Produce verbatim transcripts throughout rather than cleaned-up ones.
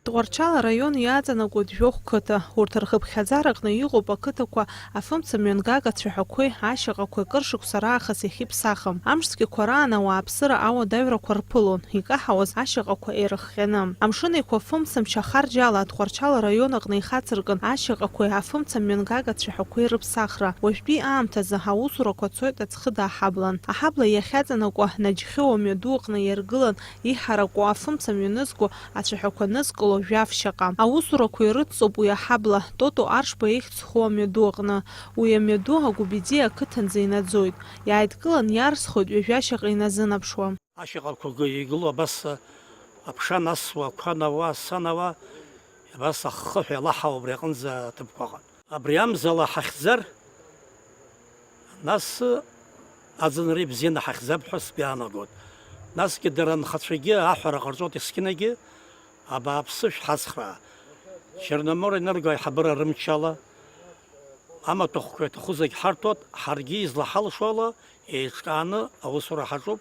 Тҟәарчал араион иаҵанакуеит жәохә қыҭа. Урҭ рхыԥхьаӡараҟны иҟоуп ақыҭақәа афымца мҩангага цәаҳәақәеи ашьаҟақәеи кыр шықәса раахыс иахьыԥсахым. Амш цәгьақәа раан ауааԥсыра ауадаҩрақәа рԥылон, икаҳауаз ашьаҟақәа еирыхҟьаны. Амшын Еиқәа фымцамч ахарџьала Тҟәарчал араион аҟны ихацыркын ашьаҟақәеи афымца мҩангага цәаҳәақәеи рыԥсахра. Уажәтәи аамҭазы аусурақәа цоит Аӡхыда аҳаблан. Аҳабла иахьаҵанакуа Наџьхьоу амҩаду аҟны иаргылан иҳараку афымца мҩанызго ацәаҳәақәа нызкыло жәаф шьаҟа. Аусурақәа ирыцҵоуп уи аҳабла, Тото Аршба ихьӡ зху амҩаду аҟны. Уи амҩаду Агәыбиӡиа ақыҭанӡа инаӡоит. Иааидкылан иарсхоит ҩажәа шьаҟа иназынаԥшуа. Ашьаҟақәа игылоу абас аԥша насуа, ақәа науа, аса науа, абас аххыҳәа иалаҳауа убри аҟынӡа аҭыԥқәа ыҟан. Абри амзала ҳахьӡар, нас аӡынра ибзианы ҳахьӡап ҳәа сгәы иаанагоит. Насгьы дара анхацәагьы аҳәара ҟарҵоит есқьынагьы, абааԥсы шәҳацхраа. Черноморенерго аиҳабыра рымчала, амаҭәахәқәа иаҭаху зегь ҳарҭоит, ҳаргьы излаҳалшо ала еиҿкааны аусура ҳаҿуп.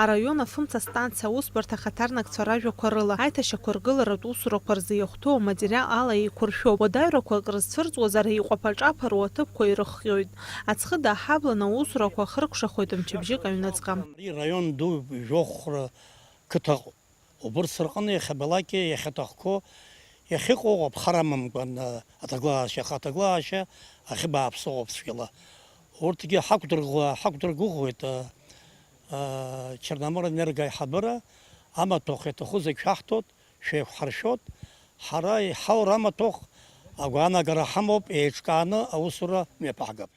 Араион афымца станциа аусбарҭа ахаҭарнакцәа ражәақәа рыла, аиҭашьақәыргыларатә усурақәа рзы иахәҭоу аматериал ала еиқәыршәоуп. Уадаҩрақәак рызцәырҵуазар, иҟәаԥа-ҿаԥароу аҭыԥқәа ирыхҟьоит. Аӡхыда аҳаблан аусурақәа хыркәшахоит мчыбжьык аҩныҵҟа. Ари раион ду жәохәра қыҭа ыҟоуп. Убырҭ рҟны иахьабалакгьы иахьаҭахқәоу, иахьыҟоу аԥхара амамкәан, а, аҭагылазаашьа, аха аҭагылазаашьа ахьыбааԥсыхәоуп цәгьала. Урҭгьы ҳақәдырӷәӷәа-, ҳақәдыргәыӷуеит, а, а, Черноморенерго аиҳабыра, амаҭәахә иаҭаху зегь шәаҳҭоит, шәеиқәҳаршәоит. Ҳара иҳаур амаҭәахә агәаанагара ҳамоуп, еиҿкааны аусура мҩаԥаҳгап.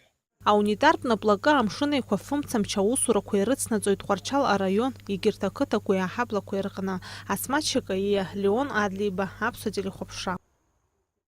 Аунитартә наплакы Амшын Еиқәа фымцамч аусурақәа ирыцнаҵоит Тҟәарчал араион, егьырҭ ақыҭақәеи аҳаблақәеи рҟны. Асмаҭ Шьакаиа, Леон Адлеиба, Аԥсуа телехәаԥшра.